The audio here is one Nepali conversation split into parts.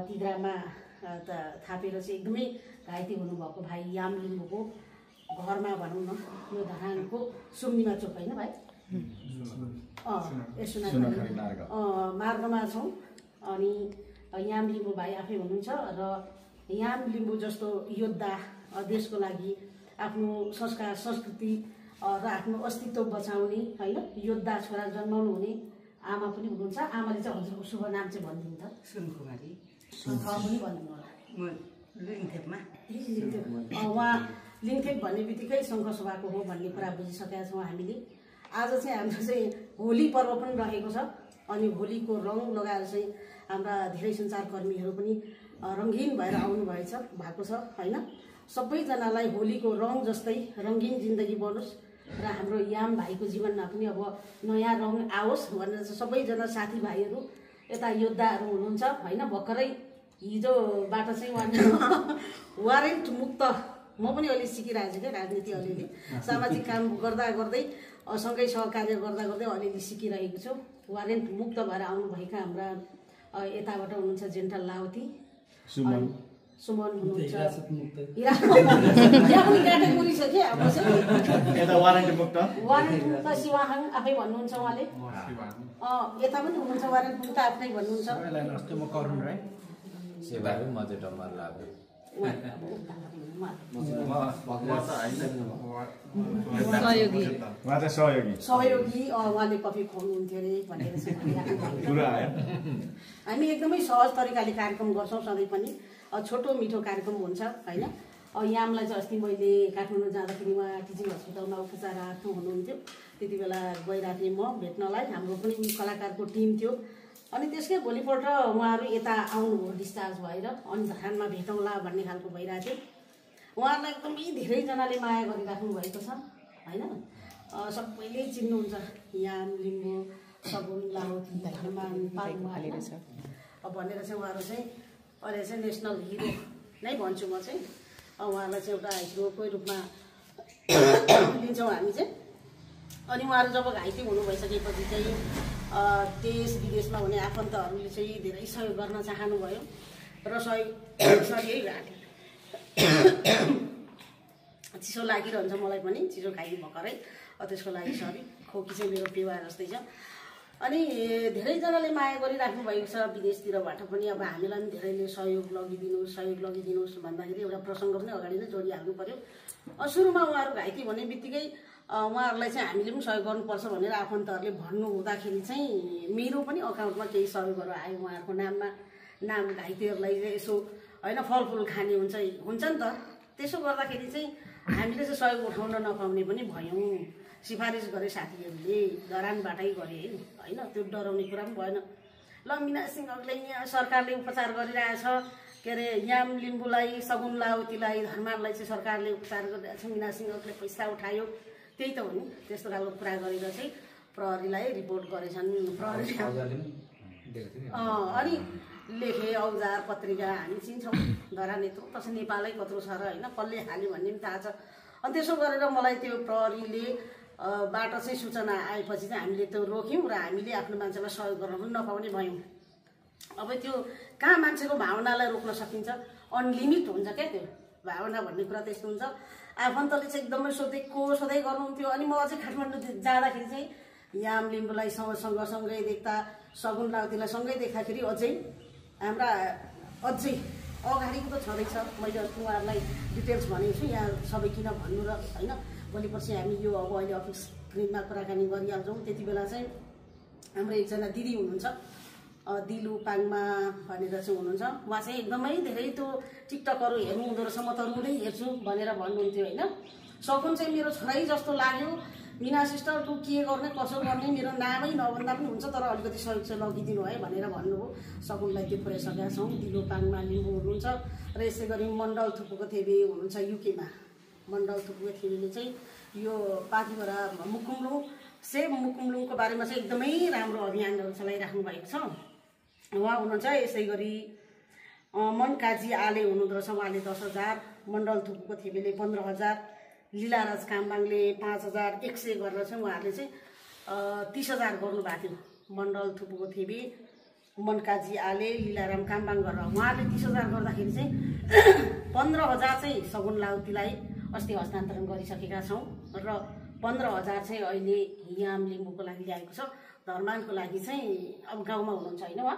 तिद्रामा थापेर चाहिँ एकदमै घाइते हुनुभएको भाइ याम लिम्बूको घरमा भनौँ न यो धरानको सुम्निमा चोक होइन भाइ मार्गमा छौँ। अनि याम लिम्बू भाइ आफै हुनुहुन्छ र याम लिम्बू जस्तो योद्धा देशको लागि आफ्नो संस्कार संस्कृति र आफ्नो अस्तित्व बचाउने होइन योद्धा छोरा जन्माउनु हुने आमा पनि हुनुहुन्छ। आमाले चाहिँ हजुरको शुभ नाम चाहिँ भनिदिनु त। सुनकुमारी पनि भनिदिनु होला। उहाँ लिङथेप भन्ने बित्तिकै सङ्घसभाको हो भन्ने कुरा बुझिसकेका छौँ हामीले। आज चाहिँ हाम्रो चाहिँ होली पर्व पनि रहेको छ अनि होलीको रङ लगाएर चाहिँ हाम्रा धेरै सञ्चारकर्मीहरू पनि रङ्गीन भएर आउनुभएको छ होइन। सबैजनालाई होलीको रङ जस्तै रङ्गीन जिन्दगी बनोस् र हाम्रो याम भाइको जीवनमा पनि अब नयाँ रङ आओस् भनेर चाहिँ सबैजना साथीभाइहरू यता योद्धाहरू हुनुहुन्छ होइन। भर्खरै हिजोबाट चाहिँ वारेन्ट मुक्त म पनि अहिले सिकिरहेको छु क्या राजनीति अलिअलि सामाजिक काम गर्दा गर्दै सँगै सहकार्य गर्दा गर्दै अलिअलि सिकिरहेको छु। वारेन्ट मुक्त भएर आउनुभएका हाम्रा यताबाट हुनुहुन्छ जेन्टल लावती सुमन हुनुहुन्छ क्याटेगोरी छ कि अब वारेन्ट मुक्त शिवाहाङ आफै भन्नुहुन्छ उहाँले। यता पनि हुनुहुन्छ वारेन्ट मुक्त आफ्नै भन्नुहुन्छ। सहयोगी उहाँले कफी खुवाउनुहुन्थ्यो अरे भनेर हामी एकदमै सहज तरिकाले कार्यक्रम गर्छौँ सधैँ पनि। छोटो मिठो कार्यक्रम हुन्छ होइन। यामलाई चाहिँ अस्ति मैले काठमाडौँ जाँदाखेरि उहाँ टिचिङ हस्पिटलमा उपचारार्थ हुनुहुन्थ्यो। त्यति बेला गइरहेको थिएँ म भेट्नलाई। हाम्रो पनि कलाकारको टिम थियो अनि त्यसकै भोलिपल्ट उहाँहरू यता आउनुभयो डिस्चार्ज भएर अनि धरानमा भेटौँला भन्ने खालको भइरहेको थियो। उहाँहरूलाई एकदमै धेरैजनाले माया गरिराख्नु भएको छ होइन। सबैले चिन्नुहुन्छ याम लिम्बू सगुन लावती धर्मान भनेर चाहिँ उहाँहरू चाहिँ अहिले चाहिँ नेसनल हिरो नै भन्छु म चाहिँ। उहाँलाई चाहिँ एउटा हिरोकै रूपमा लिन्छौँ हामी चाहिँ। अनि उहाँहरू जब घाइते हुनु भइसकेपछि चाहिँ देश विदेशमा हुने आफन्तहरूले चाहिँ धेरै सहयोग गर्न चाहनुभयो र चिसो लागिरहन्छ मलाई पनि चिसो खाइ भर्खरै त्यसको लागि सरी खोकी चाहिँ मेरो पेवा जस्तै छ। अनि धेरैजनाले माया गरिराख्नु भएको छ विदेशतिरबाट पनि। अब हामीलाई पनि धेरैले सहयोग लगिदिनुहोस् भन्दाखेरि एउटा प्रसङ्ग पनि अगाडि नै जोडिहाल्नु पर्यो। सुरुमा उहाँहरू घाइते भन्ने बित्तिकै उहाँहरूलाई चाहिँ हामीले पनि सहयोग गर्नुपर्छ भनेर आफन्तहरूले भन्नु हुँदाखेरि चाहिँ मेरो पनि अकाउन्टमा केही सहयोगहरू आयो उहाँहरूको नाममा। नाम घाइतेहरूलाई चाहिँ यसो होइन फलफुल खाने हुन्छ नि त। त्यसो गर्दाखेरि चाहिँ हामीले चाहिँ सहयोग उठाउन नपाउने पनि भयौँ। सिफारिस गरे साथीहरूले धरानबाटै गरे होइन। त्यो डराउने कुरा पनि भएन। ल मिना सिंहले यहाँ सरकारले उपचार गरिरहेछ के अरे याम लिम्बूलाई सगुन लावतीलाई धर्मानलाई चाहिँ सरकारले उपचार गरिरहेछ मिना सिंहले पैसा उठायो त्यही त हो नि। त्यस्तो खालको कुरा गरेर चाहिँ प्रहरीलाई रिपोर्ट गरेछन्। अनि लेखे औजार पत्रिका हामी चिन्छौँ धरान यत्रो त नेपालै कत्रो छ र होइन कसले हाल्यो भन्ने पनि थाहा छ। अनि त्यसो गरेर मलाई त्यो प्रहरीले बाट चाहिँ सूचना आएपछि चाहिँ हामीले त्यो रोक्यौँ र हामीले आफ्नो मान्छेलाई सहयोग गर्न पनि नपाउने भयौँ। अब त्यो कहाँ मान्छेको भावनालाई रोक्न सकिन्छ। अनलिमिट हुन्छ क्या त्यो भावना भन्ने कुरा त्यस्तो हुन्छ। आफन्तले चाहिँ एकदमै सोधै गर्नुहुन्थ्यो। अनि म अझै काठमाडौँ जाँदाखेरि चाहिँ याम लिम्बूलाई सँगै देख्दा सगुन लावतीलाई सँगै देख्दाखेरि अझै अगाडिको त छँदैछ। मैले उहाँहरूलाई डिटेल्स भनेको छु यहाँ सबै किन भन्नु र होइन। भोलि पर्सि हामी यो अब अहिले अफिस स्क्रिनमा कुराकानी गरिहाल्छौँ। त्यति बेला चाहिँ हाम्रो एकजना दिदी हुनुहुन्छ दिलु पाङमा भनेर चाहिँ हुनुहुन्छ। उहाँ चाहिँ एकदमै धेरै त्यो टिकटकहरू हेर्नु हुँदो रहेछ। म त रुँदै हेर्छु भनेर भन्नुहुन्थ्यो होइन। सगुन चाहिँ मेरो छोरै जस्तो लाग्यो। मिना सिस्टर तँ के गर्ने कसो गर्ने मेरो नामै नभन्दा पनि हुन्छ तर अलिकति सहयोग चाहिँ लगिदिनु है भनेर भन्नुभयो। सगुनलाई त्यो पुऱ्याइसकेका छौँ। दिलु पाङमा लिम्बू हुनुहुन्छ र यसै गरी मण्डल थुप्पोको थेबे हुनुहुन्छ युकेमा। मण्डल थुप्पोको थेबेले चाहिँ यो पाथिभरा मुकुमलुङको बारेमा चाहिँ एकदमै राम्रो अभियानहरू चलाइराख्नु भएको छ। उहाँ हुनुहुन्छ। यसै गरी मनकाजी आले हुनुहुँदो रहेछ। उहाँले 10,000, मण्डल थुप्पोको थेबेले 15,000, लीलाराज कामबाङले 5,100 गरेर चाहिँ उहाँहरूले चाहिँ 30,000 गर्नुभएको थियो। मण्डल थुप्पोको थेबे मनकाजी आले लीलाराम कामबाङ गरेर उहाँले 30,000 गर्दाखेरि चाहिँ 15,000 चाहिँ सगुन लाउतीलाई अस्ति हस्तान्तरण गरिसकेका छौँ र 15,000 चाहिँ अहिले याम लिम्बूको लागि ल्याएको छ। धर्मानको लागि चाहिँ अब गाउँमा हुनुहुन्छ होइन उहाँ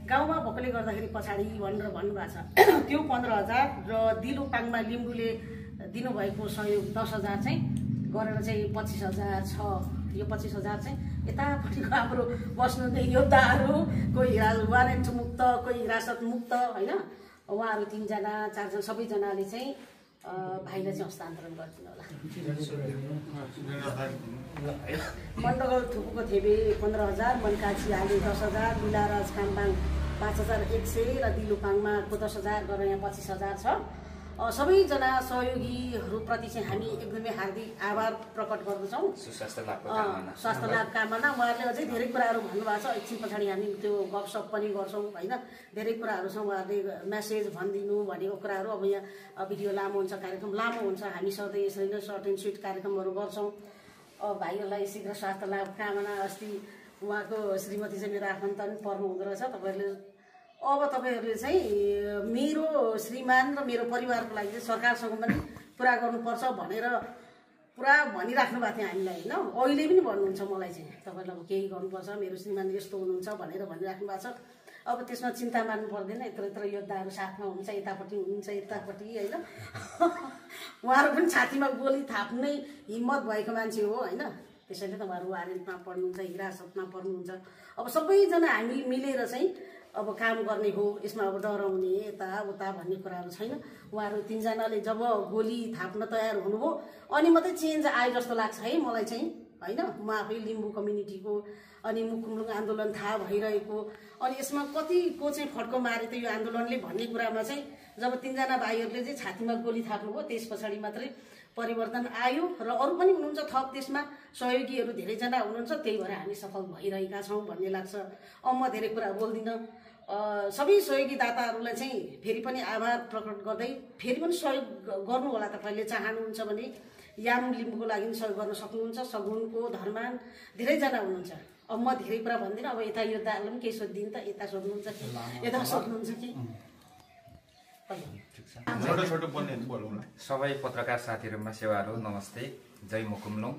गाउँमा भएकोले गर्दाखेरि पछाडि भनेर भन्नुभएको छ त्यो 15,000 र दिलुपाङमा लिम्बूले दिनुभएको सहयोग 10,000 चाहिँ गरेर चाहिँ 25,000 छ। यो 25,000 चाहिँ यतापट्टिको हाम्रो बस्नुहुने योद्धाहरू कोही वारेन्ट मुक्त कोही हिरासत मुक्त होइन उहाँहरू 3 जना 4 जना सबैजनाले चाहिँ भाइलाई चाहिँ हस्तान्तरण गरिदिनु होला। मण्डगौल थुपुको थेबे 15,000 मनकाजी आले 10,000 लीलाराज कामबाङ 5,100 र दिलुपाङमा 10,000 गरेर यहाँ 25,000 छ। सबैजना सहयोगीहरूप्रति चाहिँ हामी एकदमै हार्दिक आभार प्रकट गर्दछौँ। स्वास्थ्य लाभ कामना उहाँहरूले अझै धेरै कुराहरू भन्नुभएको छ। एकछिन पछाडि हामी त्यो गफसप पनि गर्छौँ होइन धेरै कुराहरू छ उहाँहरूले मेसेज भनिदिनु भनेको कुराहरू। अब यहाँ भिडियो लामो हुन्छ कार्यक्रम लामो हुन्छ हामी सधैँ यसरी नै सर्ट एन्ड स्विट कार्यक्रमहरू गर्छौँ। भाइहरूलाई शीघ्र स्वास्थ्य लाभ कामना। अस्ति उहाँको श्रीमती चाहिँ मेरो आफन्त पनि पर्नु हुँदो रहेछ। तपाईँहरूले चाहिँ मेरो श्रीमान र मेरो परिवारको लागि चाहिँ सरकारसँग पनि पुरा गर्नुपर्छ भनेर पुरा भनिराख्नु भएको थियो हामीलाई होइन। अहिले पनि भन्नुहुन्छ मलाई चाहिँ तपाईँहरूले अब केही गर्नुपर्छ मेरो श्रीमान यस्तो हुनुहुन्छ भनेर भनिराख्नु भएको छ। अब त्यसमा चिन्ता मान्नु पर्दैन। यत्रो योद्धाहरू साथमा हुनुहुन्छ यतापट्टि हुनुहुन्छ यतापट्टि होइन उहाँहरू पनि छातीमा गोली थाप्ने हिम्मत भएको मान्छे हो होइन। त्यसैले त उहाँहरू वारेन्टमा पढ्नुहुन्छ हिरासतमा पर्नुहुन्छ। अब सबैजना हामी मिलेर चाहिँ अब काम गर्ने हो। यसमा अब डराउने यताउता भन्ने कुराहरू छैन। उहाँहरू 3 जनाले जब गोली थाप्न तयार हुनुभयो अनि मात्रै चेन्ज आयो जस्तो लाग्छ है मलाई चाहिँ होइन। म आफै लिम्बू कम्युनिटीको अनि मुकुमलुङ आन्दोलन थाहा भइरहेको अनि यसमा कतिको चाहिँ फड्को मारे त यो आन्दोलनले भन्ने कुरामा चाहिँ जब 3 जना भाइहरूले चाहिँ छातीमा गोली थाप्नुभयो त्यस पछाडि मात्रै परिवर्तन आयो र अरू पनि हुनुहुन्छ थप त्यसमा सहयोगीहरू धेरैजना हुनुहुन्छ। त्यही भएर हामी सफल भइरहेका छौँ भन्ने लाग्छ। अब म धेरै कुरा बोल्दिनँ। सबै सहयोगी दाताहरूलाई चाहिँ फेरि पनि आभार प्रकट गर्दै फेरि पनि सहयोग गर्नु होला। तपाईँले चाहनुहुन्छ भने याम लिम्बूको लागि पनि सहयोग गर्न सक्नुहुन्छ। सगुनको धर्मान धेरैजना हुनुहुन्छ। अब म धेरै कुरा भन्दिनँ। अब यता योद्धाहरूलाई पनि केही सोधिदिनु त यता सोध्नुहुन्छ कि यता सोध्नुहुन्छ कि सबै पत्रकार साथीहरूमा सेवाहरू नमस्ते जय मुकुमलुङ।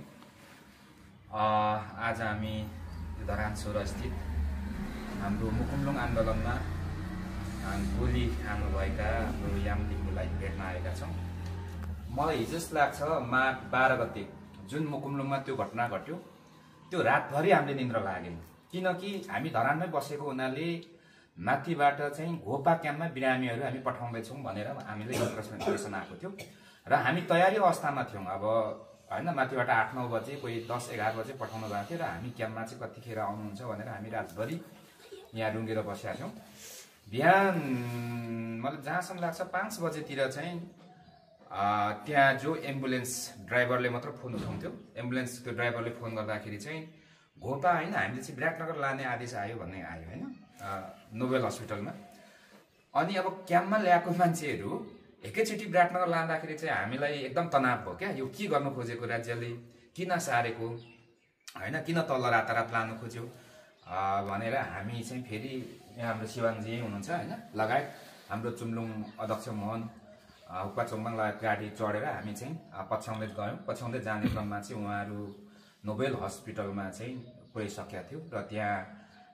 आज हामी धरान सौर स्थित हाम्रो मुकुमलुङ आन्दोलनमा गोली खानुभएका हाम्रो याम लिम्बूलाई भेट्न आएका छौँ। मलाई हिजो जस्तो लाग्छ माघ 12 गते जुन मुकुमलुङमा त्यो घटना घट्यो त्यो रातभरि हामीले निन्द्रा लागेन। किनकि हामी धरानमै बसेको हुनाले माथिबाट चाहिँ घोपा क्याम्पमा बिरामीहरू हामी पठाउँदैछौँ भनेर हामीलाई इन्फर्मेसन आएको थियो र हामी तयारी अवस्थामा थियौँ। अब होइन माथिबाट 8-9 बजे कोही 10-11 बजे पठाउनु भएको थियो र हामी क्याम्पमा चाहिँ कतिखेर आउनुहुन्छ भनेर हामी रातभरि यहाँ रुँगेर बसेका थियौँ। बिहान मलाई जहाँसम्म लाग्छ 5 बजेतिर चाहिँ त्यहाँ जो एम्बुलेन्स ड्राइभरले मात्र फोन उठाउँथ्यो। एम्बुलेन्स त्यो ड्राइभरले फोन गर्दाखेरि चाहिँ घोपा होइन हामीले चाहिँ विराटनगर लाने आदेश आयो भन्ने आयो होइन नोबेल हस्पिटलमा। अनि अब क्याम्पमा ल्याएको मान्छेहरू एकैचोटि विराटनगर लाँदाखेरि चाहिँ हामीलाई एकदम तनाव भयो क्या। यो के गर्नु खोजेको राज्यले किन सारेको होइन किन तल रातारात लानु खोज्यो भनेर हामी चाहिँ फेरि यहाँ हाम्रो शिवानजी हुनुहुन्छ होइन लगायत हाम्रो चुम्लुङ अध्यक्ष मोहन हुक्पा चोङबाङ लगायत गाडी चढेर हामी चाहिँ पछ्याउँदै गयौँ। पछ्याउँदै जाने क्रममा चाहिँ उहाँहरू नोबेल हस्पिटलमा चाहिँ पुर्याइसकेका थियो र त्यहाँ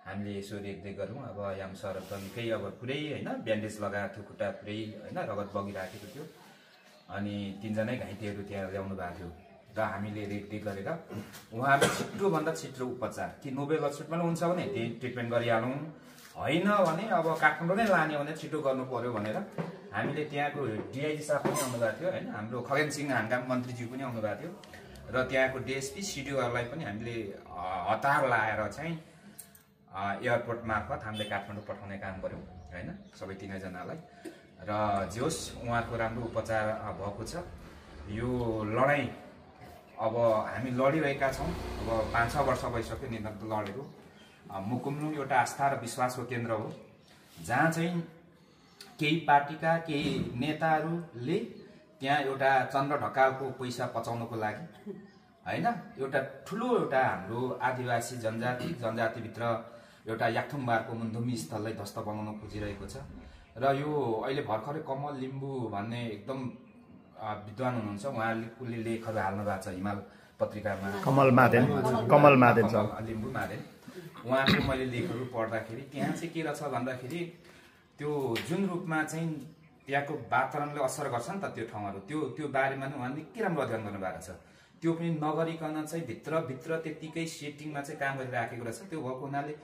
हामीले यसो रेखदेख गऱ्यौँ। अब याम सर त निकै अब पुरै होइन ब्यान्डेज लगाएको थियो खुट्टा पुरै होइन रगत बगिराखेको थियो अनि 3 जनै घाइतेहरू त्यहाँ ल्याउनु भएको थियो र हामीले रेखदेख गरेर उहाँले छिटोभन्दा छिटो उपचार कि नोबेल हस्पिटलमा हुन्छ भने त्यही ट्रिटमेन्ट गरिहालौँ होइन भने अब काठमाडौँ नै लाने भने छिटो गर्नु पर्यो भनेर हामीले त्यहाँको डिआइजी साहब पनि आउनुभएको थियो होइन हाम्रो खगेन सिंह हाङकाम मन्त्रीज्यू पनि आउनुभएको थियो र त्यहाँको डिएसपी सिडिओहरूलाई पनि हामीले हतार लाएर चाहिँ एयरपोर्ट मार्फत हामीले काठमाडौँ पठाउने काम गऱ्यौँ होइन सबै 3 जनालाई र जे होस् उहाँको राम्रो उपचार भएको छ। यो लडाइँ अब हामी लडिरहेका छौँ। अब 5-6 वर्ष भइसक्यो निरन्तर लडेको। मुकुमलुङ एउटा आस्था र विश्वासको केन्द्र हो जहाँ चाहिँ केही पार्टीका केही नेताहरूले त्यहाँ एउटा चन्द्र ढकालको पैसा पचाउनको लागि होइन एउटा ठुलो एउटा हाम्रो आदिवासी जनजातिभित्र एउटा याक्थुङबारको मुन्धुमी स्थललाई ध्वस्त बनाउन खोजिरहेको छ र यो अहिले भर्खरै कमल लिम्बू भन्ने एकदम विद्वान हुनुहुन्छ, उहाँले लेखहरू हाल्नु भएको छ हिमाल पत्रिकामा। कमल मादेन लिम्बू मादेन, उहाँको मैले लेखहरू पढ्दाखेरि त्यहाँ चाहिँ के रहेछ भन्दाखेरि त्यो जुन रूपमा चाहिँ त्यहाँको वातावरणले असर गर्छ नि त त्यो ठाउँहरू, त्यो बारेमा नै उहाँले के राम्रो अध्ययन गर्नुभएको छ। त्यो पनि नगरिकन चाहिँ भित्र त्यत्तिकै सेटिङमा चाहिँ काम गरिराखेको रहेछ। त्यो भएको हुनाले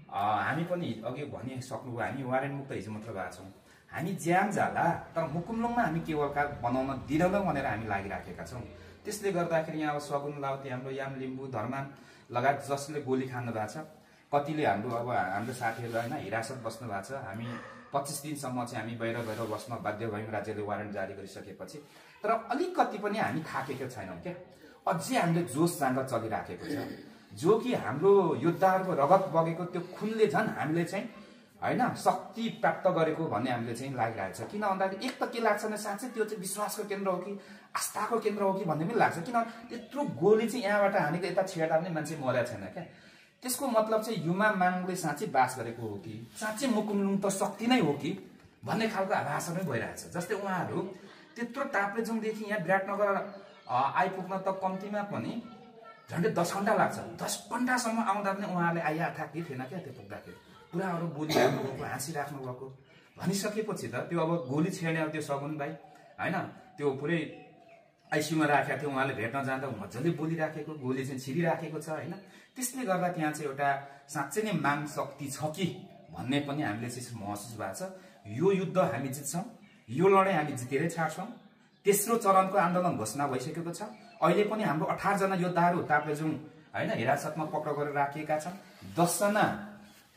हामी पनि अघि भनिसक्नुभयो, हामी वारेन मुक्त हिजो मात्र भएको छौँ। हामी ज्याम जाला तर मुकुमलुङमा हामी केवलकार बनाउन दिँदैनौँ भनेर हामी लागिराखेका छौँ। त्यसले गर्दाखेरि यहाँ अब सगुन लाउती, हाम्रो याम लिम्बू, धर्मान लगायत जसले गोली खानु भएको छ, कतिले हाम्रो साथीहरू होइन हिरासत बस्नु भएको छ। हामी 25 दिनसम्म चाहिँ हामी बाहिर बस्न बाध्य भयौँ राज्यले वारेन्ट जारी गरिसकेपछि। तर अलिकति पनि हामी थाकेको छैनौँ क्या, अझै हामीले जोस जाँगर चलिराखेको छ। जो कि हाम्रो योद्धाहरूको रगत बगेको त्यो खुनले झन् हामीले चाहिँ होइन शक्ति प्राप्त गरेको भन्ने हामीले चाहिँ लागिरहेको छ। किन भन्दाखेरि एक त के लाग्छ भने साँच्चै त्यो चाहिँ विश्वासको केन्द्र हो कि आस्थाको केन्द्र हो कि भन्ने पनि लाग्छ। किन त्यत्रो गोली चाहिँ यहाँबाट हानेको यता छेड्दा पनि मान्छे मरेको छैन क्या। त्यसको मतलब चाहिँ युमा माङले साँच्चै बास गरेको हो कि साँच्चै मुकुमलुङ त शक्ति नै हो कि भन्ने खालको आभास नै भइरहेछ। जस्तै उहाँहरू त्यत्रो ताप्लेजुङदेखि यहाँ विराटनगर आइपुग्न त कम्तीमा पनि झन्डै 10 घन्टा लाग्छ। 10 घन्टासम्म आउँदा पनि उहाँहरूले आइहाल्था कि थिएन क्या। त्यो पुग्दाखेरि पुरा अरू बोलिराख्नु भएको, हाँसिराख्नु भएको, भनिसकेपछि त त्यो अब गोली छेड्ने त्यो सगुन भाइ होइन, त्यो पुरै आइसियुमा राखेको थियो। उहाँले भेट्न जाँदा मजाले बोलिराखेको, गोली चाहिँ छिरिराखेको छ होइन। त्यसले गर्दा त्यहाँ चाहिँ एउटा साँच्चै नै माग शक्ति छ कि भन्ने पनि हामीले चाहिँ महसुस भएको छ। यो युद्ध हामी जित्छौँ, यो लडाइँ हामी जितेरै छाड्छौँ। तेस्रो चरणको आन्दोलन घोषणा भइसकेको छ। अहिले पनि हाम्रो 18 जना योद्धाहरू ताप्लेजुङ होइन हिरासतमा पक्राउ गरेर राखिएका छन्। 10 जना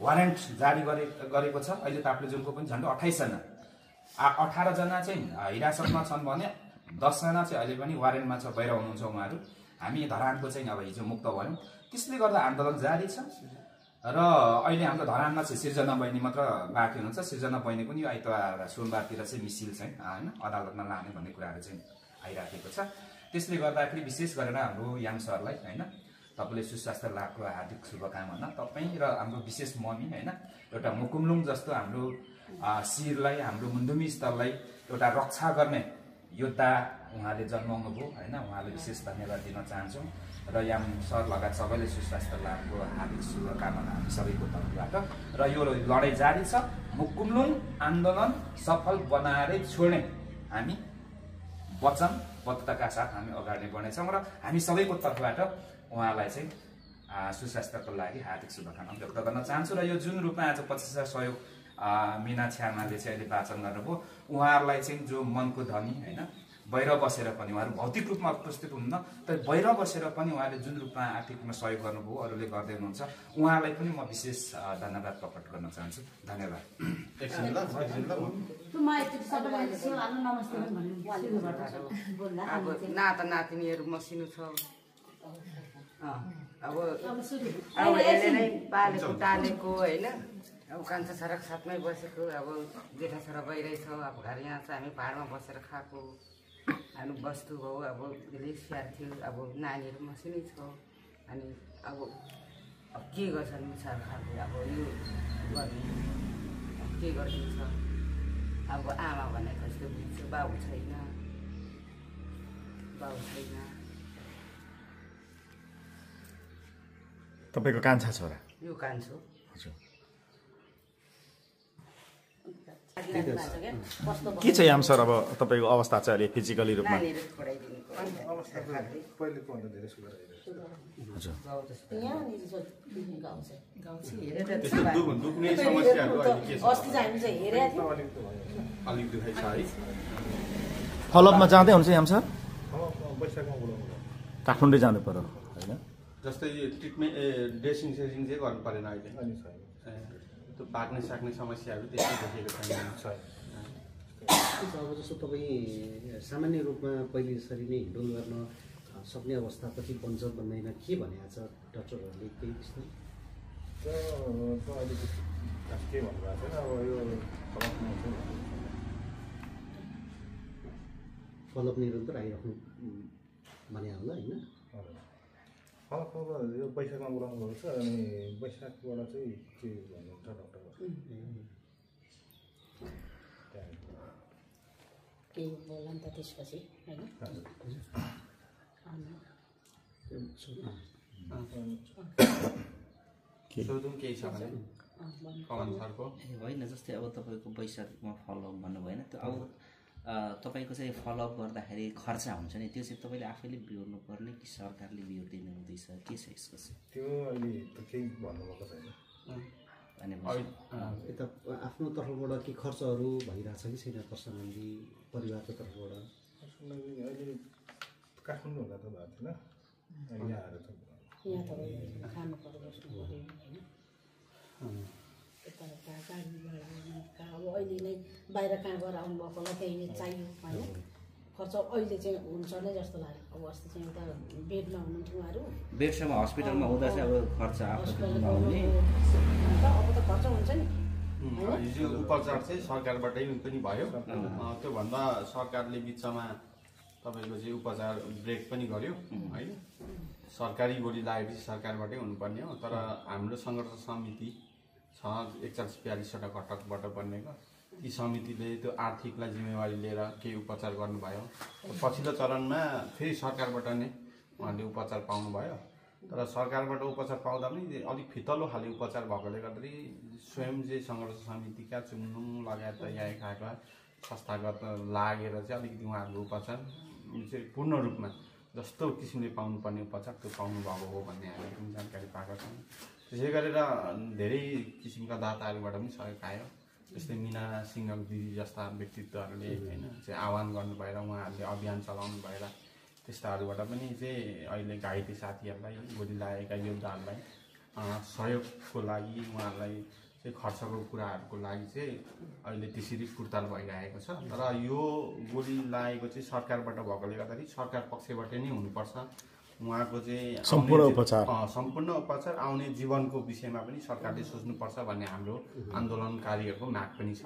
वारेन्ट जारी गरेको छ। अहिले ताप्लेजुङको पनि झन्डै 28 जना, 18 जना चाहिँ हिरासतमा छन् भने 10 जना चाहिँ अहिले पनि वारेन्टमा छ, बाहिर हुनुहुन्छ उहाँहरू। हामी धरानको चाहिँ अब हिजो मुक्त भयौँ। त्यसले गर्दा आन्दोलन जारी छ र अहिले हाम्रो धरानमा चाहिँ सिर्जना बहिनी मात्र बाँकी हुनुहुन्छ। सिर्जना बहिनी पनि यो आइतबार सोमबारतिर चाहिँ मिसिल चाहिँ होइन अदालतमा लाने भन्ने कुराहरू चाहिँ आइराखेको छ। त्यसले गर्दाखेरि विशेष गरेर हाम्रो याम सरलाई होइन तपाईँले सुस्वास्थ्य लाभको हार्दिक शुभकामना। तपाईँ र हाम्रो विशेष मम्मी होइन एउटा मुकुमलुङ जस्तो हाम्रो शिरलाई, हाम्रो मुन्धुमी स्थललाई एउटा रक्षा गर्ने योद्धा उहाँले जन्माउनु भयो होइन। उहाँले विशेष धन्यवाद दिन चाहन्छौँ र याम सर लगायत सबैले सुस्वास्थ्य लाभको हार्दिक शुभकामना हामी सबैको तर्फबाट। र यो लडाइँ जारी छ। मुकुमलुङ आन्दोलन सफल बनाएरै छोड्ने हामी वचनबद्धताका साथ हामी अगाडि बढ्नेछौँ र हामी सबैको तर्फबाट उहाँलाई चाहिँ सुस्वास्थ्यको लागि हार्दिक शुभकामना व्यक्त गर्न चाहन्छु। र यो जुन रूपमा आज 25,000 सहयोग मिना छ्यामाले चाहिँ अहिले वाचन गर्नुभयो, उहाँहरूलाई चाहिँ जो मनको धनी होइन बाहिर बसेर पनि उहाँहरू भौतिक रूपमा उपस्थित हुनुहुन्न, तर बाहिर बसेर पनि उहाँले जुन रूपमा आर्थिक रूपमा सहयोग गर्नुभयो, अरूले गर्दै हुनुहुन्छ, उहाँलाई पनि म विशेष धन्यवाद प्रकट गर्न चाहन्छु। धन्यवाद। नाता नातिनीहरू मसिनो छ। अब यसले नै पालेको टालेको होइन। अब कान्छा छोरा साथमै बसेको, अब जेठा छोरा बाहिरै छ, अब घर यहाँ छ, हामी पाहाडमा बसेर खाएको हामी वस्तु हो। अब यसले स्याहार थियो। अब नानीहरू मसिनै छ। अनि अब के गर्छन् मिसाल खालको अब यो गर्ने के गरिदिन्छ। अब आमा भनेको जस्तो बुझ्छु, बाबु छैन। तपाईँको कान्छा छोरा? यो कान्छो। हजुर। के छ याम सर अब तपाईँको अवस्था चाहिँ अहिले फिजिकली रूपमा? फलोअपमा जाँदै हुन्छ याम सर? काठमाडौँ जानु पर्यो होइन? जस्तै ट्रिटमेन्ट ड्रेसिङ सेसिङ चाहिँ गर्नु परेन अहिले। त्यो पाक्ने साक्ने समस्याहरू त्यस्तो देखिएको छैन। अब जस्तो तपाईँ सामान्य रूपमा पहिले यसरी नै हिँडुल गर्न सक्ने अवस्था कति बन्छ बन्दैन के भनेको छ डाक्टरहरूले? केही त्यस्तो के भन्नुभएको छैन। अब यो फलोअप निरन्तर आइराख्नु भने होला होइन? फलफल यो वैशाखमा बोलाउनु भएको छ अनि वैशाखबाट चाहिँ के भन्नुहुन्छ डाक्टर केही बोला नि त त्यसपछि होइन सोधौँ केही छ भने कमन सरको होइन जस्तै अब तपाईँको वैशाखमा फलोअप भन्नु भएन त्यो अब तपाईँको चाहिँ फलोअप गर्दाखेरि खर्च हुन्छ नि त्यो चाहिँ तपाईँले आफैले बिहोर्नु पर्ने कि सरकारले बिहोरिदिनु हुँदैछ के छ यसको चाहिँ त्यो अहिले त केही भन्नुभएको छैन यता आफ्नो तर्फबाट के खर्चहरू भइरहेछ कि छैन पर्सनली परिवारको तर्फबाट अहिले काठमाडौँ हुँदा त भएको थिएन यहाँ आएर त यहाँ तपाईँ खानु पर्यो बस्नु पऱ्यो होइन यता गाडी भाडा अब अहिले नै बाहिर कहाँ गएर आउनुभएकोलाई त्यही चाहियो होइन खर्च अहिले चाहिँ हुन्छ नै जस्तो लाग्यो अब अस्ति चाहिँ एउटा बेडमा हुनुहुन्थ्यो उहाँहरू बेडसम्म हस्पिटलमा हुँदा चाहिँ अब खर्च हस्पिटलमा आउने अब त खर्च हुन्छ नि हिजो उपचार चाहिँ सरकारबाटै पनि भयो त्योभन्दा सरकारले बिचमा तपाईँको चाहिँ उपचार ब्रेक पनि गर्यो होइन सरकारी गोली लागेपछि सरकारबाटै हुनुपर्ने हो तर हाम्रो सङ्घर्ष समिति छ 41-42वटा घटकबाट बनेको ती समितिले त्यो आर्थिकलाई जिम्मेवारी लिएर केही उपचार गर्नुभयो पछिल्लो चरणमा फेरि सरकारबाट नै उहाँले उपचार पाउनुभयो तर सरकारबाट उपचार पाउँदा पनि अलिक फितलो खाले उपचार भएकोले गर्दाखेरि स्वयं चाहिँ सङ्घर्ष समितिका चुन्नु लगायत यहाँ खाएका संस्थागत लागेर चाहिँ अलिकति उहाँहरूको उपचार चाहिँ पूर्ण रूपमा जस्तो किसिमले पाउनुपर्ने उपचार त्यो पाउनु भएको हो भन्ने हामीले पनि जानकारी पाएका छौँ त्यसै गरेर धेरै किसिमका दाताहरूबाट पनि सहयोग आयो जस्तै मिना सिङ्गल दिदी जस्ता व्यक्तित्वहरूले होइन चाहिँ आह्वान गर्नु भएर उहाँहरूले अभियान चलाउनु भएर त्यस्ताहरूबाट पनि चाहिँ अहिले घाइते साथीहरूलाई गोली लागेका योद्धाहरूलाई सहयोगको लागि उहाँहरूलाई चाहिँ खर्चको कुराहरूको लागि चाहिँ अहिले त्यसरी कुर्ताल भइरहेको छ तर यो गोली लागेको चाहिँ सरकारबाट भएकोले गर्दाखेरि सरकार पक्षबाट नै हुनुपर्छ उहाँको चाहिँ सम्पूर्ण उपचार आउने जीवनको विषयमा पनि सरकारले सोच्नुपर्छ भन्ने हाम्रो आन्दोलनकारीहरूको माग पनि छ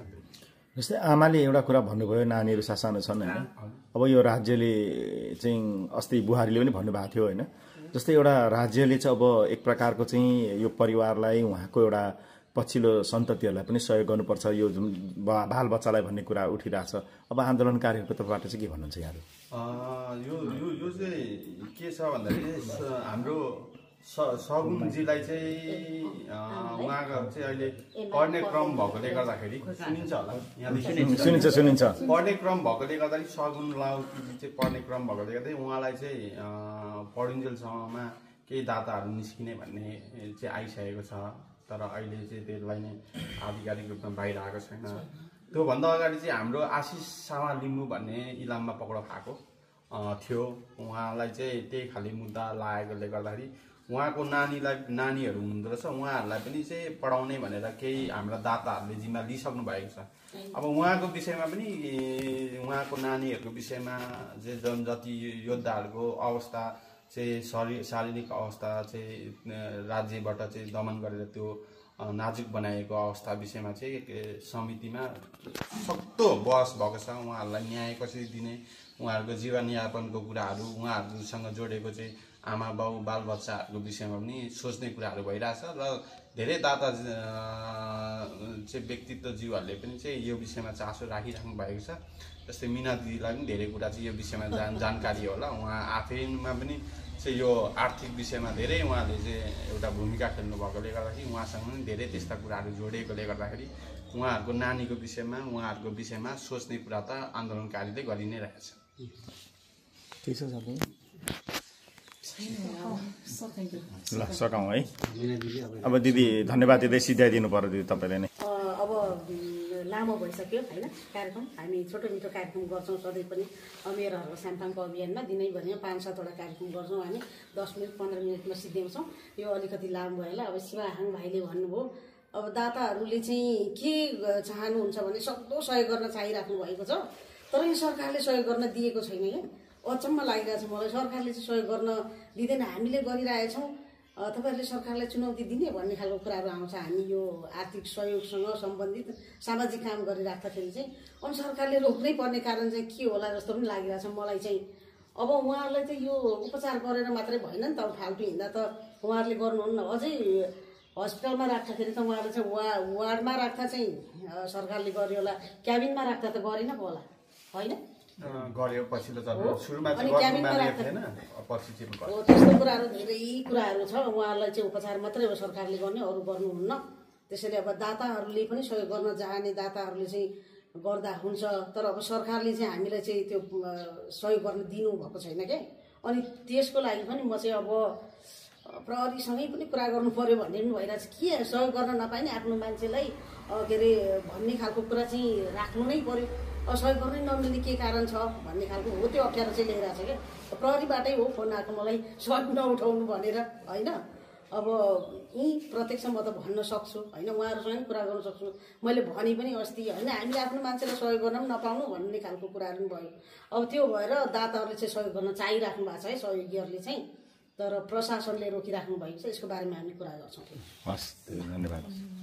जस्तै आमाले एउटा कुरा भन्नुभयो नानीहरू सासानो छन् होइन अब यो राज्यले चाहिँ अस्ति बुहारीले पनि भन्नुभएको थियो होइन जस्तै एउटा राज्यले चाहिँ अब एक प्रकारको चाहिँ यो परिवारलाई उहाँको एउटा पछिल्लो सन्ततिहरूलाई पनि सहयोग गर्नुपर्छ यो जुन बालबच्चालाई भन्ने कुरा उठिरहेछ अब आन्दोलनकारीहरूको तर्फबाट चाहिँ के भन्नुहुन्छ यहाँहरू यो चाहिँ के छ भन्दाखेरि हाम्रो सगुनजीलाई चाहिँ उहाँको चाहिँ अहिले पढ्ने क्रम भएकोले गर्दाखेरि सुनिन्छ होला सुनिन्छ पढ्ने क्रम भएकोले गर्दाखेरि सगुन लाउकीजी चाहिँ पढ्ने क्रम भएकोले गर्दाखेरि उहाँलाई चाहिँ पढिन्जेलसम्ममा केही दाताहरू निस्किने भन्ने चाहिँ आइसकेको छ तर अहिले चाहिँ त्यसलाई नै आधिकारिक रूपमा बाहिर आएको छैन त्योभन्दा अगाडि चाहिँ हाम्रो आशिष सामा लिम्बू भन्ने इलाममा पक्राउ खाएको थियो उहाँलाई चाहिँ त्यही खाले मुद्दा लागेकोले गर्दाखेरि उहाँको नानीहरू हुनुहुँदो रहेछ उहाँहरूलाई पनि चाहिँ पढाउने भनेर केही हाम्रा दाताहरूले जिम्मा लिइसक्नु भएको छ अब उहाँको विषयमा पनि उहाँको नानीहरूको विषयमा चाहिँ जति योद्धाहरूको अवस्था चाहिँ शारीरिक अवस्था चाहिँ राज्यबाट चाहिँ दमन गरेर त्यो नाजुक बनाएको अवस्था विषयमा चाहिँ समितिमा सक्दो बहस भएको छ उहाँहरूलाई न्याय कसरी दिने उहाँहरूको जीवनयापनको कुराहरू उहाँहरूसँग जोडेको चाहिँ आमा बाउ बालबच्चाहरूको विषयमा पनि सोच्ने कुराहरू भइरहेछ र धेरै दाता चाहिँ व्यक्तित्वजीवहरूले पनि चाहिँ यो विषयमा चासो राखिराख्नु भएको छ जस्तै मिना दिदीलाई पनि धेरै कुरा चाहिँ यो विषयमा जानकारी होला उहाँ आफैमा पनि चाहिँ यो आर्थिक विषयमा धेरै उहाँले चाहिँ एउटा भूमिका खेल्नु भएकोले गर्दाखेरि उहाँसँग पनि धेरै त्यस्ता कुराहरू जोडिएकोले गर्दाखेरि उहाँहरूको नानीको विषयमा सोच्ने कुरा त आन्दोलनकारीले गरि नै रहेछ ठिक छ ल सकाउँ है अब दिदी धन्यवाद दिँदै सिध्याइदिनु पर्यो दिदी तपाईँले नै अब लामो भइसक्यो होइन कार्यक्रम हामी छोटो मिठो कार्यक्रम गर्छौँ सधैँ पनि मेयरहरूको स्यामपाङको अभियानमा दिनैभरि 5-7वटा कार्यक्रम गर्छौँ हामी 10 मिनट 15 मिनटमा सिद्ध्याउँछौँ यो अलिकति लामो भएला अब शिवाहाङ भाइले भन्नुभयो अब दाताहरूले चाहिँ के चाहनुहुन्छ भने सक्दो सहयोग गर्न चाहिराख्नु भएको छ तर यो सरकारले सहयोग गर्न दिएको छैन क्या अचम्म लागिरहेको छ मलाई सरकारले चाहिँ सहयोग गर्न दिँदैन हामीले गरिरहेछौँ तपाईँहरूले सरकारलाई चुनौती दिने भन्ने खालको कुराहरू आउँछ हामी यो आर्थिक सहयोगसँग सम्बन्धित सामाजिक काम गरिराख्दाखेरि चाहिँ अनि सरकारले रोक्नै पर्ने कारण चाहिँ के होला जस्तो पनि लागिरहेछ मलाई चाहिँ अब उहाँहरूलाई चाहिँ यो उपचार गरेर मात्रै भएन नि त, अब फाल्टु हिँड्दा त उहाँहरूले गर्नुहुन्न। अझै हस्पिटलमा राख्दाखेरि त उहाँहरूले चाहिँ वार्डमा राख्दा चाहिँ सरकारले गर्यो होला, क्याबिनमा राख्दा त गरेन पो होला, होइन? गर्यो पछिल्लो चरण सुरुमा अनि चाहिँ क्याबिनमा गर्नु राख्दा थिएन, पछि चाहिँ गर्यो। हो, त्यस्तो कुराहरू धेरै कुराहरू छ। उहाँहरूलाई चाहिँ उपचार मात्रै हो सरकारले गर्ने, अरू गर्नुहुन्न। त्यसैले अब दाताहरूले पनि सहयोग गर्न चाहने दाताहरूले चाहिँ गर्दा हुन्छ, तर अब सरकारले चाहिँ हामीलाई चाहिँ त्यो सहयोग गर्न दिनुभएको छैन क्या। अनि त्यसको लागि पनि म चाहिँ अब प्रहरीसँगै पनि कुरा गर्नु पर्यो भन्ने पनि भइरहेछ। के सहयोग गर्न नपाइने आफ्नो मान्छेलाई के अरे भन्ने खालको कुरा चाहिँ राख्नु नै पर्यो। सहयोग गर्नै नमिल्ने के कारण छ भन्ने खालको हो, त्यो अप्ठ्यारो चाहिँ ल्याइरहेछ क्या। प्रहरीबाटै हो फोन आएको मलाई, सहयोग नउठाउनु भनेर, होइन? अब यहीँ प्रत्यक्ष म त भन्न सक्छु, होइन? उहाँहरूसँग कुरा गर्न सक्छु। मैले भने पनि अस्ति, होइन, हामीले आफ्नो मान्छेलाई सहयोग गर्न पनि नपाउनु भन्ने खालको कुराहरू पनि भयो। अब त्यो भएर दाताहरूले चाहिँ सहयोग गर्न चाहिराख्नु भएको छ है, सहयोगीहरूले चाहिँ, तर प्रशासनले रोकिराख्नु भएको छ। यसको बारेमा हामी कुरा गर्छौँ। हस्, धन्यवाद।